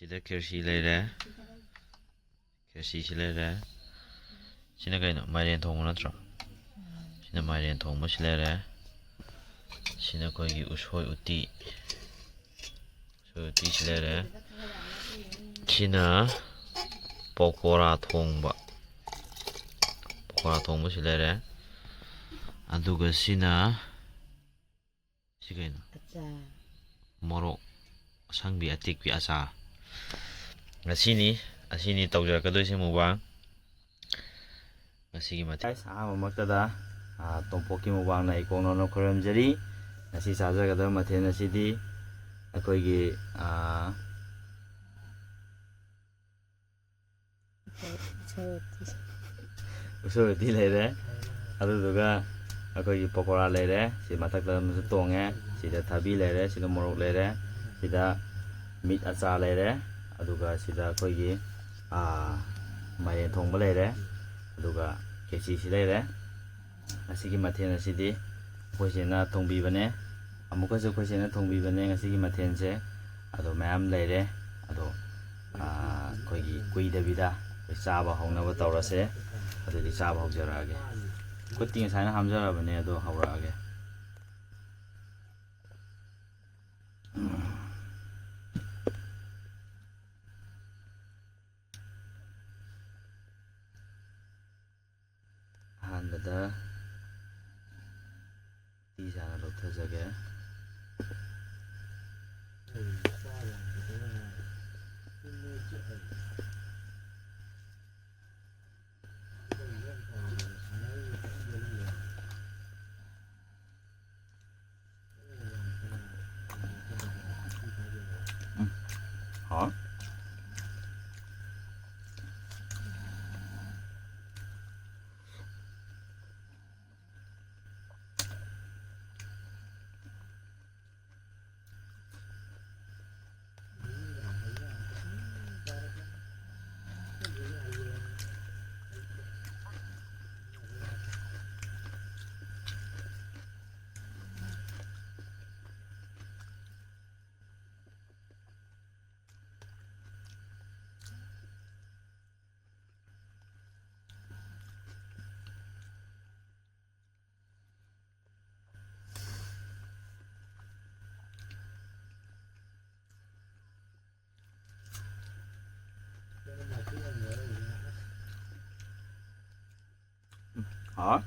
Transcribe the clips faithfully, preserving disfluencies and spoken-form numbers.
ꯁꯤꯗ ꯈꯦꯔꯁꯤ ꯂꯩꯔꯦ, ꯈꯦꯔꯁꯤꯁꯤ ꯂꯩꯔꯦ꯫ ꯁꯤꯅ ꯀꯩꯅꯣ? ꯃꯥꯏꯔꯦꯟ ꯊꯣꯡꯕ ꯅꯠꯇ꯭ꯔꯣ? ꯁꯤꯅ ꯃꯥꯏꯔꯦꯟ ꯊꯣꯡꯕꯁꯤ ꯂꯩꯔꯦ꯫ ꯁꯤꯅ ꯑꯩꯈꯣꯏꯒꯤ ꯎꯁꯣꯏ ꯎꯇꯤ, ꯎꯁꯣꯏ ꯎꯇꯤꯁꯤ ꯂꯩꯔꯦ꯫ ꯁꯤꯅ ꯄꯀꯣꯔꯥ ꯊꯣꯡꯕ, ꯄꯀꯣꯔꯥ ꯊꯣꯡꯕꯁꯤ ꯂꯩꯔꯦ꯫ ꯑꯗꯨꯒ ꯁꯤꯅ ꯁꯤ ꯀꯩꯅꯣ? ꯑꯆꯥꯔ꯫ ꯃꯣꯔꯣꯛ ꯑꯁꯪꯕꯤ ꯑꯇꯦꯛꯄꯤ ꯑꯆꯥꯔ꯫ ꯉꯁꯤꯅꯤ, ꯑꯁꯤꯅꯤ ꯇꯧꯖꯔꯛꯀꯗꯣꯏꯁꯦ ꯃꯨꯛꯕꯥꯡ꯫ ꯉꯁꯤꯒꯤ ꯃꯊꯦꯜ꯫ Guys, ꯑꯍꯥꯟꯕꯃꯛꯇꯗ, ꯑꯥ, ꯇꯣꯝꯄꯣꯛꯀꯤ ꯃꯨꯛꯕꯥꯡꯅ ꯏꯀꯣꯛ ꯅꯧꯅ ꯈꯣꯏꯔꯝꯖꯔꯤ꯫ ꯉꯁꯤ ꯆꯥꯖꯒꯗꯕ ꯃꯊꯦꯜ ꯑꯁꯤꯗꯤ ꯑꯩꯈꯣꯏꯒꯤ, ꯑꯥ, ꯎꯁꯣꯏ ꯎꯇꯤ ꯂꯩꯔꯦ, ꯑꯗꯨꯗꯨꯒ ꯑꯩꯈꯣꯏꯒꯤ ꯄꯀꯣꯔꯥ ꯂꯩꯔꯦ, ꯁꯤ ꯃꯊꯛꯇ ꯑꯃꯁꯨ ꯇꯣꯡꯉꯦ, ꯁꯤꯗ ꯊꯕꯤ ꯂꯩꯔꯦ, ꯁꯤꯗ ꯃꯣꯔꯣꯛ ꯂꯩꯔꯦ, ꯁꯤꯗ ꯃꯤꯠ ꯑꯆꯥ ꯂꯩꯔꯦ, ꯑꯗꯨꯒ ꯁꯤꯗ ꯑꯩꯈꯣꯏꯒꯤ, ꯑꯥ, ꯃꯥꯏꯔꯦꯟ ꯊꯣꯡꯕ ꯂꯩꯔꯦ, ꯑꯗꯨꯒ ꯈꯦꯆꯤꯁꯤ ꯂꯩꯔꯦ꯫ ꯉꯁꯤꯒꯤ ꯃꯊꯦꯜ ꯑꯁꯤꯗꯤ ꯑꯩꯈꯣꯏ ꯆꯦꯅ ꯊꯣꯡꯕꯤꯕꯅꯦ꯫ ꯑꯃꯨꯛꯀꯁꯨ ꯑꯩꯈꯣꯏ ꯆꯦꯅ ꯊꯣꯡꯕꯤꯕꯅꯦ ꯉꯁꯤꯒꯤ ꯃꯊꯦꯜꯁꯦ꯫ ꯑꯗꯣ ꯃꯌꯥꯝ ꯂꯩꯔꯦ꯫ ꯑꯗꯣ, ꯑꯥ, ꯑꯩꯈꯣꯏꯒꯤ ꯀꯨꯏꯗꯕꯤꯗ ꯑꯩꯈꯣꯏ ꯆꯥꯕ ꯍꯧꯅꯕ ꯇꯧꯔꯁꯦ꯫ ꯑꯗꯨꯗꯤ ꯆꯥꯕ ꯍꯧꯖꯔꯛꯑꯒꯦ꯫ ꯈꯨꯠꯇꯤ ꯉꯁꯥꯏꯅ ꯍꯥꯝꯖꯔꯕꯅꯦ, ꯑꯗꯣ ꯍꯧꯔꯛꯑꯒꯦ꯫ ꯑꯍꯥꯟꯕꯗ ꯎꯇꯤ ꯁꯥꯅ ꯂꯧꯊꯖꯒꯦ꯫ ꯎꯝ꯫ ꯍꯥꯎ꯫ ꯍꯥꯎ꯫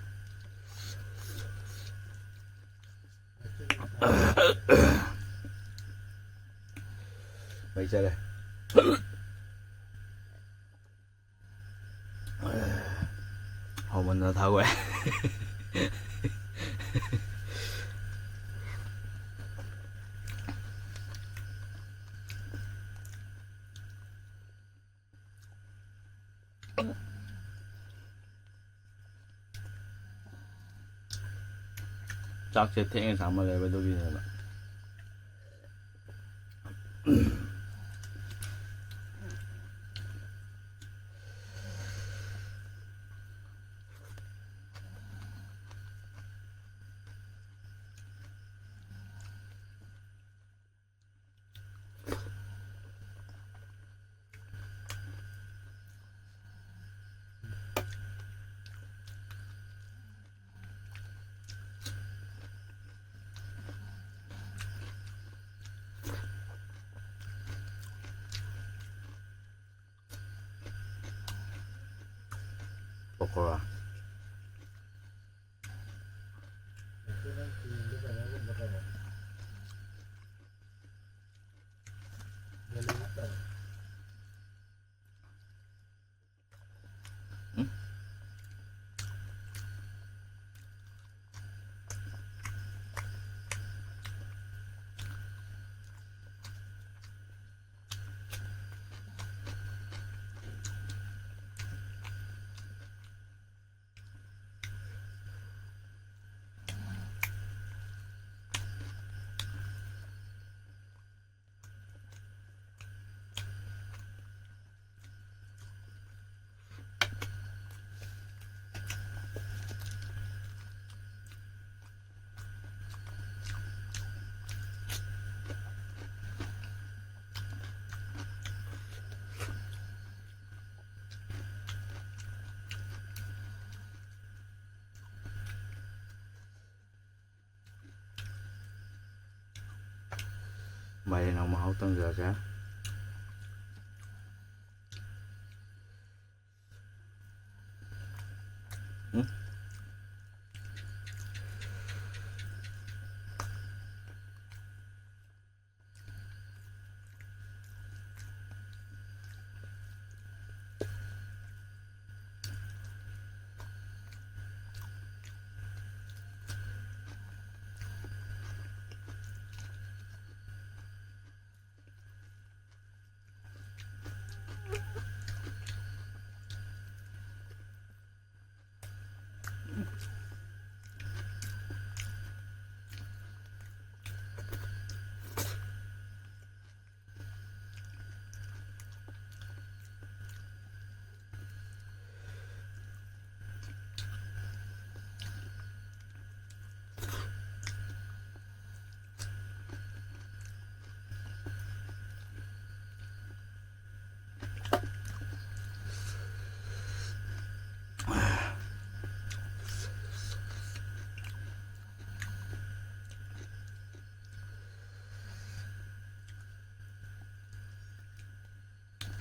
ꯃꯩ ꯆꯠꯂꯦ꯫ ꯍꯥꯎꯃꯟꯗꯅ ꯊꯥꯒꯣꯛꯑꯦ꯫ ꯆꯥꯛꯁꯦ ꯊꯦꯡꯅ ꯆꯥꯃꯜꯂꯦꯕ, ꯑꯗꯨꯒꯤꯅꯦꯕ꯫ ꯄꯀꯣꯔꯥ꯫ ꯃꯥꯏꯔꯦꯟ ꯑꯃꯨꯛ ꯃꯍꯥꯎ ꯇꯪꯖꯔꯒꯦ꯫ ꯎꯝ꯫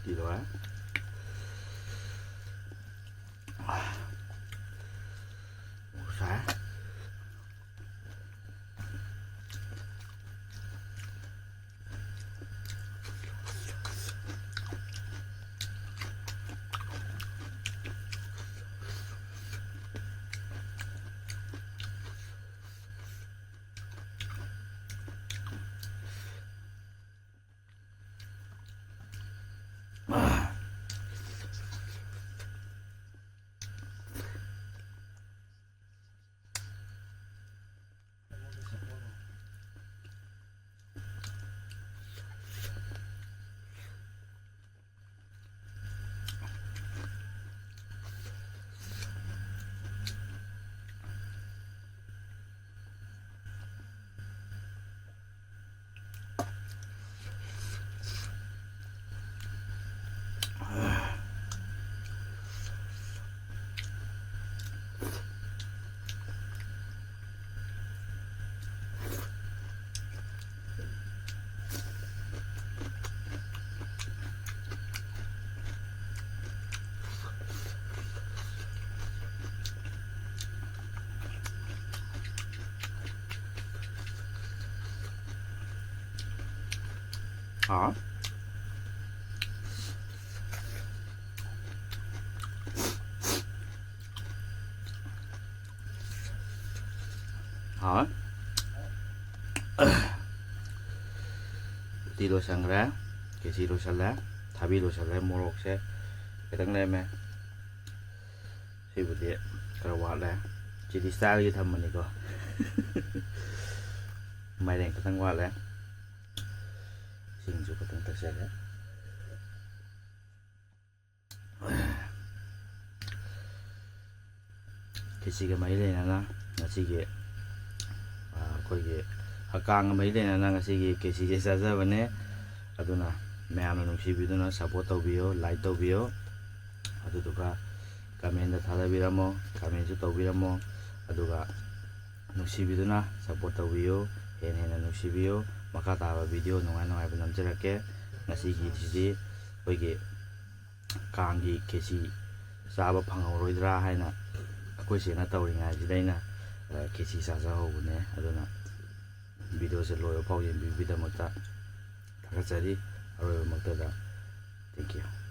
ꯁꯤ ꯂꯣꯏꯔꯦ꯫ ꯃꯣꯔꯣꯛ ꯁꯥꯏ꯫ ꯍꯥꯎ꯫ ꯍꯥꯎ꯫ ꯎꯇꯤ ꯂꯣꯏꯁꯟꯈ꯭ꯔꯦ, ꯈꯦꯆꯤ ꯂꯣꯏꯁꯜꯂꯦ, ꯊꯥꯕꯤ ꯂꯣꯏꯁꯜꯂꯦ, ꯃꯣꯔꯣꯛꯁꯦ ꯈꯤꯇꯪ ꯂꯩꯔꯝꯃꯦ꯫ ꯁꯤꯕꯨꯗꯤ ꯈꯔ ꯋꯥꯠꯂꯦ, ꯆꯤꯂꯤ ꯁ꯭ꯇꯥꯏꯜꯒꯤ ꯊꯝꯕꯅꯤꯀꯣ꯫ ꯃꯥꯏꯔꯦꯟ ꯈꯤꯇꯪ ꯋꯥꯠꯂꯦ, ꯁꯤꯡꯁꯨ ꯈꯤꯇꯪ ꯇꯛꯆꯒꯦ꯫ ꯈꯦꯆꯤꯒ ꯃꯔꯤ ꯂꯩꯅꯅ ꯉꯁꯤꯒꯤ, ꯑ, ꯑꯩꯈꯣꯏꯒꯤ ꯍꯛꯀꯥꯡꯒ ꯃꯔꯤ ꯂꯩꯅꯅ ꯉꯁꯤꯒꯤ ꯈꯦꯆꯤꯁꯦ ꯆꯥꯖꯕꯅꯦ꯫ ꯑꯗꯨꯅ ꯃꯌꯥꯝꯅ ꯅꯨꯡꯁꯤꯕꯤꯗꯨꯅ support ꯇꯧꯕꯤꯌꯣ, like ꯇꯧꯕꯤꯌꯣ, ꯑꯗꯨꯗꯨꯒ comment ꯊꯥꯗꯕꯤꯔꯝꯃꯣ, comment ꯁꯨ ꯇꯧꯕꯤꯔꯝꯃꯣ꯫ ꯑꯗꯨꯒ ꯅꯨꯡꯁꯤꯕꯤꯗꯨꯅ support ꯇꯧꯕꯤꯌꯨ, ꯍꯦꯟꯅ ꯍꯦꯟꯅ ꯅꯨꯡꯁꯤꯕꯤꯌꯨ꯫ ꯃꯈꯥ ꯇꯥꯕ video ꯅꯨꯡꯉꯥꯏ ꯅꯨꯡꯉꯥꯏꯕ ꯅꯝꯖꯔꯛꯀꯦ꯫ ꯉꯁꯤꯒꯤꯁꯤꯗꯤ ꯑꯩꯈꯣꯏꯒꯤ ꯀꯥꯡꯒꯤ ꯈꯦꯆꯤ ꯆꯥꯕ ꯐꯪꯍꯧꯔꯣꯏꯗ꯭ꯔꯥ ꯍꯥꯏꯅ ꯑꯩꯈꯣꯏ ꯆꯦꯅ ꯇꯧꯔꯤꯉꯩꯁꯤꯗ ꯑꯩꯅ, ꯑ, ꯈꯦꯆꯤ ꯆꯥꯖꯍꯧꯕꯅꯦ꯫ ꯑꯗꯨꯅ ꯚꯤꯗꯤꯑꯣꯁꯦ ꯂꯣꯏꯕ ꯐꯥꯎ ꯌꯦꯡꯕꯤꯕꯒꯤꯗꯃꯛꯇ ꯊꯥꯒꯠꯆꯔꯤ꯫ ꯑꯔꯣꯏꯕꯃꯛꯇꯗ thank you꯫